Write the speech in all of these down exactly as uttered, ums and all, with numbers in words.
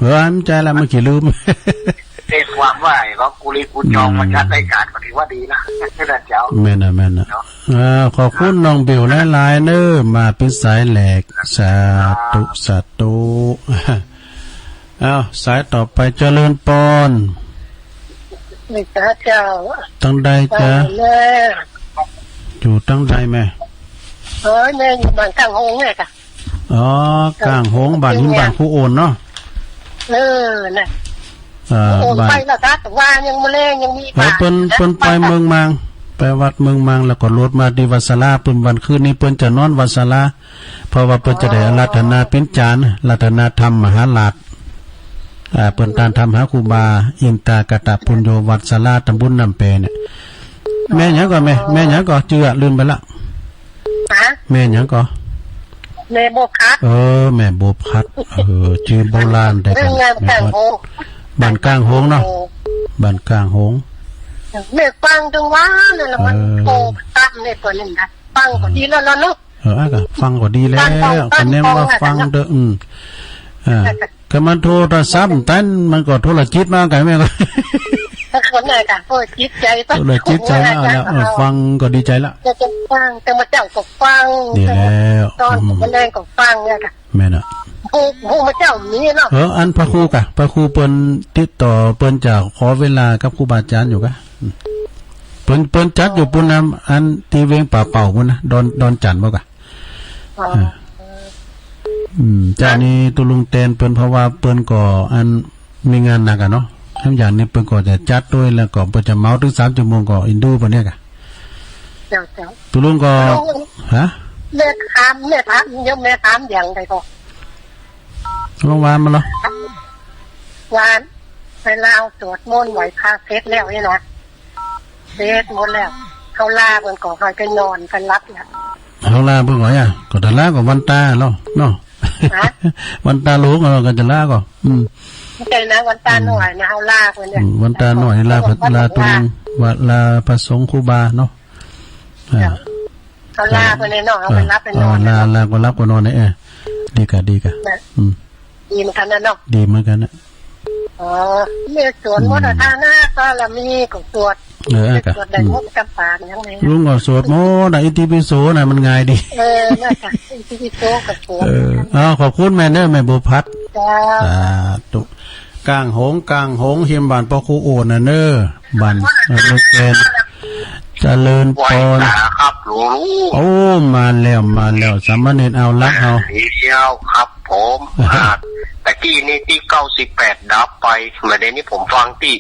เออ ไม่ใช่ละ เมื่อกี้ลืม เรียกความว่าไอ้ของกูรีกูจองมาจัดรายการก็ถือว่าดีนะ ไม่น่าเจ้า แม่นนะ แม่นนะ เนาะ เออ ขอบคุณน้องบิวหลายๆ เนอะ มาเป็นสายแรก สาธุ สาธุ อ้าว สายต่อไป เจริญปอน นี่จ้าเจ้า ตั้งใดจ้า ไปแล้ว อยู่ตั้งใดแม่ เอ้ย แม่อยู่บ้านกลางหงเนี่ยค่ะ อ๋อ กลางหง บ้านหิน บ้านผู้โอนเนาะ เออ น่ะ เอ่อ โอน บ้าน ไปแล้วค่ะ แต่ว่ายังบ่แลง ยังมี เออ บ้าน เปิ้น นะ เปิ้นไปเมืองมาง ไปวัดเมืองมาง แล้วก็ลดมาที่วัดสารา เปิ้นวันคืนนี้เปิ้นจะนอนวัดสารา เพราะว่าเปิ้นจะได้อาราธนาปิ้นจาน อาราธนาธรรมมหาราช อ่า เปิ้นตานทำหาครูบา อินตากตปุญโญ วัดสาราตำบลน้ำแปเนี่ย แม่หยังก่อแม่ แม่หยังก่อ จื้อลืมไปละ ฮะ แม่หยังก่อ แม่บัวพัด เออ แม่บัวพัด เออ จื้อโบราณแต่ เรื่องงาน แม่ แต่ง บัว โฮ บ้านกลางหงเนาะ โอ้ บ้านกลางหง แม่ฟังจังหวะนั่นแหละ มัน เออ โทรตามแม่ตัวหนึ่งนะ ฟังก็ดีแล้วเนาะ เออ อ่ะ ก็ฟังก็ดีแล้ว ฟัง ฟัง ก็แนะนำว่าฟัง ฟังเด้อ อืม อ่า ก็มันโทรศัพท์ตัน มันก็โทรจิตมากันแม่ก็ คนไหนกัน โทรจิตใจปะ โทรจิตใจมาแล้ว เออ ฟังก็ดีใจละ จะฟัง แต่มาเจ้าก็ฟัง ดีแล้ว ตอน อืม มันแรงก็ฟังเนี่ยค่ะ แม่นอะ ผู้ ผู้มาเจ้ามีเนาะ เออ อันพระครูกะ พระครูเปิ้นติดต่อ เปิ้นจะขอเวลากับครูบาอาจารย์อยู่กะ เปิ้น เปิ้นจัดอยู่ปุ้นนะ อันที่เวียงป่าเป่าปุ้นนะ ดอน ดอนจันทน์บ่กะ อ๋อ เออ อืม เจ้านี้ตุลุงแตนเปิ้น เพราะว่าเปิ้นก็อันมีงานหนักอะเนาะ ทั้งอย่างนี้เปิ้นก็จะจัดด้วย แล้วก็เปิ้นจะเหมาถึงสามชั่วโมงก็อินดูเปิ้นเนี่ยกะ เจ้า เจ้า ตุลุงก็ ตุลุง ฮะ แม่ถาม แม่ถาม เดี๋ยวแม่ถามอย่างใดก็ ลองว่ามาเหรอ ว่าเวลาสวดมนต์ไหว้พระเสร็จแล้วนี่นะ เสร็จหมดแล้ว เขาลาเพิ่นก็ให้ไปนอนไปหลับแล้ว เขาลาเพิ่นก็อย่า ก็จะลาก็วันตาเนาะ เนาะ ฮะ วันตาหลวงเราก็จะลาก็ อืม ไม่ใช่นะ วันตา อืม น้อยนะ เขาลาเพิ่นเนี่ย อืม วันตาน้อยนี่ลา ลาตุง ว่าลาพระสงฆ์ครูบาเนาะ อ่า เขาลาไปเลยเนาะ เขาไปรับไปนอน เออ ลา ลาก็รับก็นอนเนี่ย เออ ดีกะ ดีกะ นะ อืม ดีเหมือนกันนะเนาะ ดีเหมือนกันนะ อ๋อ เนี่ยสวดมนต์ อืม อาราธนาบารมีก็สวด เออ เออกะ สวดได้ อืม หมดจำปาอย่างนี้ ลุงก็สวดมนต์นะ อิติปิโสนะ มันง่ายดี เออ นั่นค่ะ อิติปิโสก็สวด เออ เอา ขอบคุณแม่เนอะ แม่บัวพัด จ้า สาธุ กลางหง กลางหง เฮียมบ้านพ่อครูโอนน่ะเนอะ บ้าน เอ่อ ลูกแกน เจริญปอน ไหว้สาครับหลวงลุง โอ้ มาแล้ว มาแล้ว สามเณรเอาลักษณ์เอา มาแล้วครับผม อ่า ตะกี้นี่ที่เก้าสิบแปดดับไป มาเดี๋ยวนี้ผมฟังที่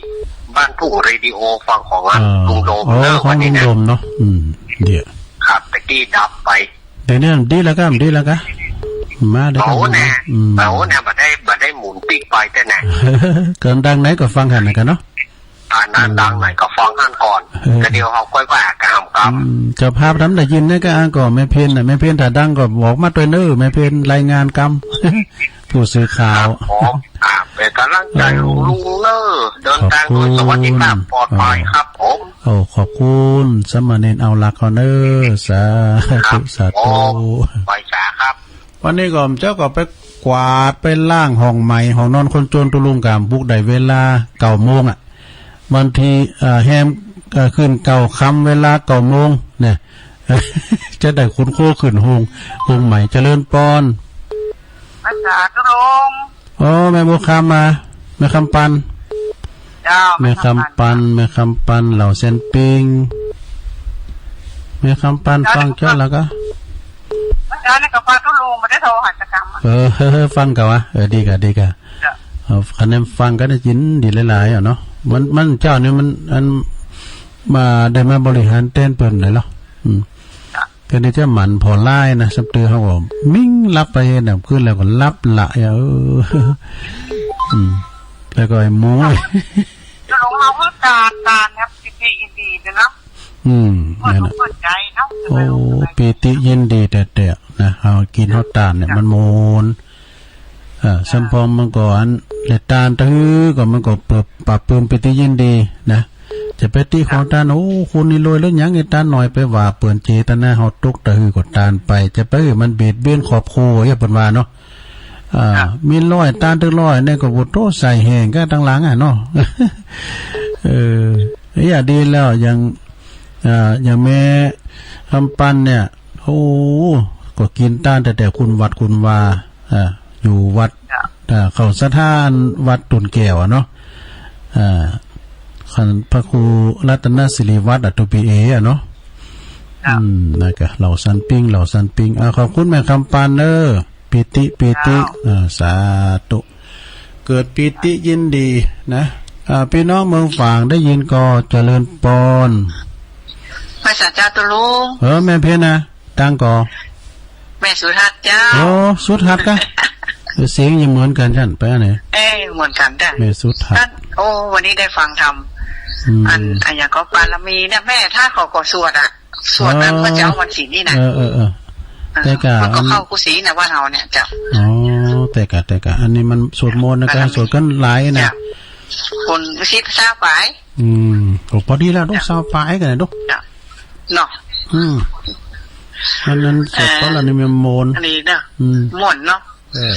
บ้านทุ่งเรดิโอ ฟังของอ่ะ เออ ลุงโดม โอ้ เนอะ ของลุงโดมเนาะ อืม เดี๋ยว ครับ ตะกี้ดับไป เดี๋ยวนี้ดีแล้วกะ ดีแล้วกะ มาได้กะ โอ้นะ อืม โอ้นะ บ่ได้ บ่ได้หมุนปิ๊กไปแต่ไหน เกินดังไหนก็ฟังหันนะกะเนาะ อ่า นั้นดังไหนก็ฟังหันก่อน เออ แต่เดี๋ยวเขาค่อยว่ากันครับ อืม เจ้าภาพทำได้ยินนะกะ อ่ะ ก็แม่เพนน่ะ แม่เพนถ้าดังก็บอกมาด้วยเนอะ แม่เพนรายงานกำ ผู้สื่อข่าว ครับผม อ่า เป็นกำลังใจ เออ ลุงเนอะ เดินทางโดยสวัสดิภาพ ขอบคุณ ปลอดภัยครับผม โอ้ ขอบคุณ สามเณรเอาลักษณ์เขาเนอะ สาธุ ครับ สาธุ ผม ไหว้สาครับ วันนี้ก็เจ้าก็ไปกวาดไปล้างห้องใหม่ ห้องนอนคนจน ตุลุงกามบุกได้เวลาเก้าโมงอ่ะ วันที่ เอ่อ แฮม เอ่อ ขึ้นเก้าค่ำเวลาเก้าโมงเนี่ย จะได้ขนโคขึ้นโฮง โฮงใหม่ เจริญปอน ภาษาตุลุง โอ้ แม่บัวคำมา แม่คำปัน เจ้า แม่คำปัน แม่คำปัน เหล่าแสนปิง แม่คำปัน เจ้า ฟังเจ้าแล้วก็ เจ้านี่ก็ฟังตุลุง ไม่ได้โทรหาจักรกรรม เออ ฟังกะวะ เออ ดีกะ ดีกะ เจ้า เอา คะแนนฟังก็ได้ยินดีหลายๆ อ่ะเนาะ มัน มันเจ้านี่มัน อัน มาได้มาบริหารแทนเปิ้นเลยเหรอ อืม เจ้า ก็นี่จะหมั่นผ่อไล่นะ สับเตือเขาก็มิ่งหลับไปเนี่ย ขึ้นแล้วก็หลับละ เออ อืม แล้วก็ไอ้หมู หลวงเราก็ตาน ตานครับ ปีติยินดีนะครับ อืม เพื่อ นั่นน่ะ เพื่อใจเนาะ โอ้ ปีติยินดีแต่แต่นะ เอากินเฮาตานเนี่ย มันโมน เออ สัมพองมันก็อัน และตานตะฮือก็มันก็เปิดปรับปรื้มปีติยินดีนะ จะไปติขอตาน โอ้ คนนี้รวยแล้วหยัง ไอ้ตานหน่อย ไปว่าเปิ้น เจตนาเฮาตกตะฮือก็ตานไป จะไปให้มันเบียดเบียนครอบครัว อย่าเปิ้นว่าเนาะ อ่า มีร้อยตันตึกร้อยเนี่ยก็บ่โตใส่แห้งก็ตั้งหลังอ่ะเนาะ เออ อย่าดีแล้ว อย่าง อ่า อย่างแม่คำปันเนี่ย โอ้ ก็กินตันแต่แต่คุณวัดคุณวา อ่า อยู่วัด อ่า เขาสถานวัดตุนแก้วอะเนาะ อ่า คันพระครูรัตนสิริวัฒน์อะ ตัวพีเออะเนาะ อืม นั่นก็เหล่าสันปิง เหล่าสันปิง อ่า ขอบคุณแม่คำปันเนอะ ปีติ ปีติ เจ้า อ่า สาธุ เกิดปีติยินดีนะ อ่า พี่น้องเมืองฝางได้ยินก็เจริญปอน ไหว้สาเจ้าตุ๊ลุง เออ แม่เพี้ยนนะ ตังก่อ แม่สุทัศน์เจ้า โอ้ สุทัศน์กะ เสียงยังเหมือนกันฉันไปอันไหน เอ้ย เหมือนกันจ้ะ แม่สุทัศน์ ท่าน โอ้ วันนี้ได้ฟังธรรม อืม อัน อันอย่างก็ปาลมีเนี่ย แม่ท่าเขาก็สวดอะ สวดนั้น อ๋อ เมื่อเช้าวันศีลนี่นะ เออ เออ เออ แต่กะ มันก็เข้ากุศินะ บ้านเฮาเนี่ยเจ้า อ๋อ แต่กะ แต่กะ อันนี้มันสวดมนต์นะ อันนั้น กะ สวดกันหลายนะ จ้ะ คนสิบซาวปาย อืม โอ้ พอดีแล้ว ลูก จ้ะ ซาวปายกันนะ ลูก จ้ะ เนาะ อืม อันนั้นสวด เออ เพราะอะไรนี่มันมนต์ อันนี้เนาะ อืม ม่วนเนาะ เออ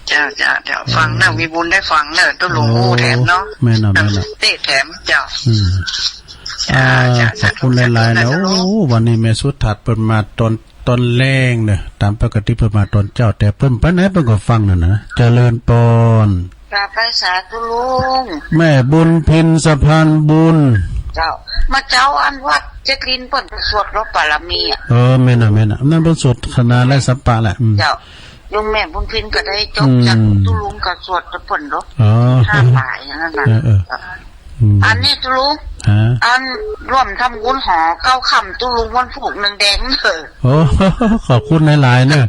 เจ้า เจ้า เจ้า เออ ฟังนะ มีบุญได้ฟังเนอะ ตุ๊ลุง โอ้ อู้แถมเนาะ แม่นน่ะ แม่นน่ะ เตะแถมเจ้า อืม อ่า อ่า จ้ะ ขอบคุณหลายๆนะ สาธุ สาธุ โอ้ วันนี้แม่สุทัศน์เปิ้นมาตอน ตอนแลงเนอะ ตามปกติเปิ้นมาตอนเช้า แต่เปิ้นไปไหนเปิ้นก็ฟังนั่นนะ เจริญปอน กราบไหว้สาตุ๊ลุง แม่บุญพินสะพานบุญ เจ้า มาเจ้าอันวัดเจ็ดลินเปิ้นไปสวดรบปารมีอะ เออ แม่นน่ะ แม่นน่ะ นั่นเปิ้นสวดคณะและสัปปะแหละ อืม เจ้า โยมแม่บุญพินก็ได้จบจาก อืม ตุ๊ลุงก็สวดกับเปิ้นรบ อ๋อ ห้าปายอย่างนั้นน่ะ เออ เออ อืม อันนี้ตุ๊ลุง ฮะ อันร่วมทำบุญหอเก้าค่ำตุ๊ลุงวันพูกหนึ่งแดงเนอะ โอ้ ขอบคุณหลายๆเนอะ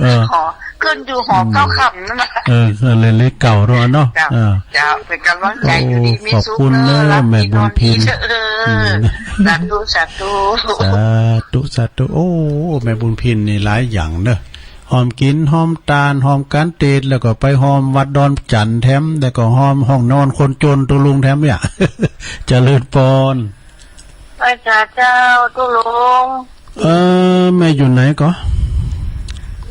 เออ หอ ขึ้นอยู่หอ อืม เก้าค่ำนั่นน่ะ เออ เออ เลขเก้าด้วยเนาะ เจ้า เออ เจ้า เป็นกำลังใจ โอ้ อยู่ดีมีสุข ขอบคุณเนอะ เนอะ แม่บุญพิน รับดีเถอะ เออ อืม สาธุ สาธุ สาธุ สาธุ โอ้ แม่บุญพินนี่หลายอย่างเนอะ ห้อมกิน ห้อมตาน ห้อมการเตด แล้วก็ไปห้อมวัดดอนจันทน์แถม แล้วก็ห้อมห้องนอนคนจนตุ๊ลุงแถมเนี่ย เจริญปอน ไหว้สาเจ้าตุ๊ลุง เออ แม่อยู่ไหนก็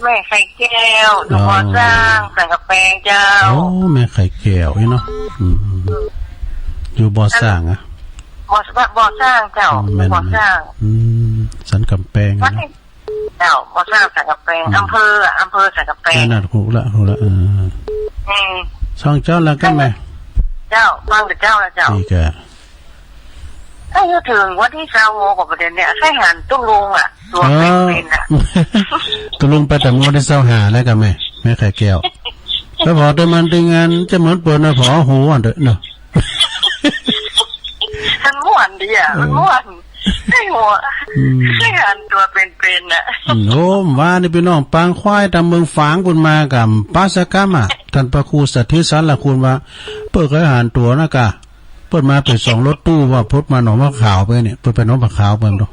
แม่ไข่แก้ว อยู่ อ๋อ บ่อสร้าง สันกำแพงเจ้า โอ้ แม่ไข่แก้วนี่เนาะ อืม อยู่บ่อสร้างอะ บ่อ บ่อสร้างเจ้า อืม แม่น บ่อสร้าง อืม สันกำแพงอะเนาะ วัด เจ้า บ่อสร้างสันกำแพง อืม อำเภออะ อำเภอสันกำแพง นั่นน่ะ ฮู้ละ ฮู้ละ เออ อืม ช่องเจ้าละกันแม่ เจ้า ฟังแต่เจ้าละเจ้า นี่ก็ ถ้าอยู่ถึงวันที่ซาวโมงกว่าประเด็นเนี่ย ใช่หันตุ๊ลุงอะ ตัวเป็นๆอะ เออ ตุ๊ลุงไปแต่งวดที่ซาวห้าแล้วกันแม่ แม่ไข่แก้ว แล้วพอเดินมันเดินงานจะเหมือนเปิดนะ พอหูอันเด้อเนาะ มันม่วนดีอะ เออ มันม่วน ไอ้หัว อืม ไอ้หันตัวเป็นๆน่ะ อืม โอ้ ว่านี่พี่น้องปางควายตามเมืองฝางคุณมากับปาสกรรมอ่ะ ท่านพระครูสถิตสารคุณว่า เปิ้นเคยหันตัวนะกะ เปิ้นมาไปสองรถตู้ว่าพุทธมาหนองมะขาวไปเนี่ย เปิ้นไปหนองมะขาวไปเนาะ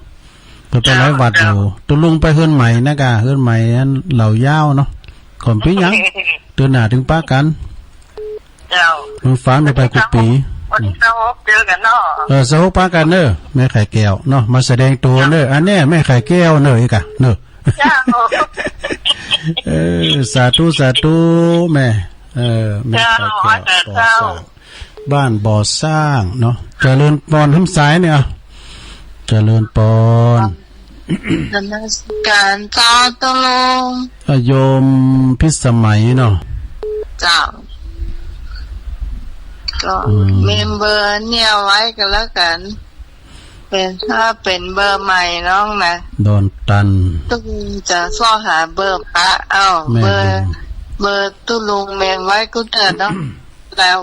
เปิ้นไปหลายวัดอยู่ ตุ๊ลุงไปเฮือนใหม่นะกะ เฮือนใหม่อันเหล่ายาวเนาะ ก่อนปีหยัง เดือนหน้าถึงปะกัน เจ้า มึงฟังได้ไปกูปี วันที่ซาวหกเจอกันเนาะ เออ ซาวหกปะกันเนอะ แม่ไข่แก้วเนาะ มาแสดงตัวเนอะ อันเนี้ยแม่ไข่แก้วเนอะ อีกอะเนอะ เจ้า เออ สาธุ สาธุ แม่ เออ แม่ไข่แก้ว เจ้า ก่อสร้าง บ้านบ่อสร้างเนาะ เจริญปอน ทำสายเนี่ย เจริญปอน นมัสการเจ้าตุ๊ลุง อ่ะ โยมพิสมัยเนาะ เจ้า ก็ อืม เมมเบอร์เนี่ยไว้ก็แล้วกัน เป็น ถ้าเป็นเบอร์ใหม่น้องนะ ดอนตัน ตุ๊ลุงจะซอกหาเบอร์ปะ เอ้า แม่ เบอร์ บุญ เบอร์ตุ๊ลุงเมมไว้ก็เถอะเนาะ แล้ว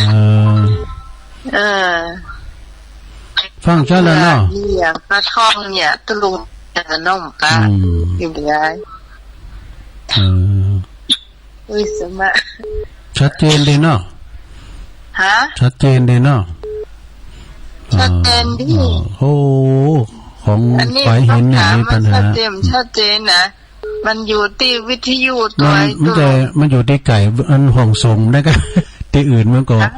เออ เออ ฟังชัดแล้วเนาะ เนี่ย กระท่อมเนี่ย ตุ๊ลุงจะน้องกะ อืม อยู่ไง เออ อุ้ย สมะ ชัดเจนดีเนาะ ฮะ ชัดเจนดีเนาะ ชัดเจนดี อ๋อ โอ้ ของ อันนี้ ฝ่ายหินเนี่ย ต้องถาม มีปัญหา ว่าชัดเจน ชัดเจนนะ มันอยู่ที่วิทยุตัว มัน ไอ้ มันจะ ตัว มันอยู่ที่ไก่ อันห้องส่งนะครับ ที่อื่นมันก็ ฮะ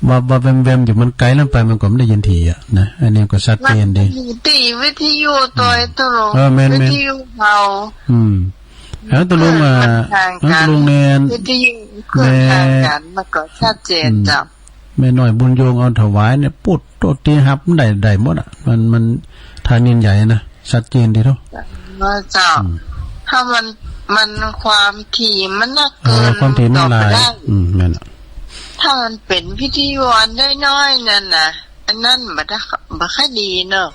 ว่าว่าแวมๆอยู่มันไกลลงไปมันก็ไม่ได้ยินถี่อ่ะนะ อันนี้ก็ชัดเจนดี ตีวิทยุตัวตกลง เออแม่นๆ วิทยุเฮา อืมแล้วตกลงอ่ะ ทางการ ตกลงเนี่ย วิทยุเครื่องทางการมันก็ชัดเจนจ้ะ แม่น้อยบุญโยงเอาถวายเนี่ยปุ๊ดโตตีหับมันได้ได้หมดอ่ะ มันมันทานินใหญ่นะชัดเจนดีเท่า ว่าเจ้า อืม ถ้ามันมันความถี่มันนัก เออ เกิน ความถี่มันหลาย ต่อไปได้ อืมแม่นอ่ะ ถ้ามันเป็นวิทยุอันน้อยๆนั่นนะอันนั้นบ่ได้บ่ค่อยดีเนอะ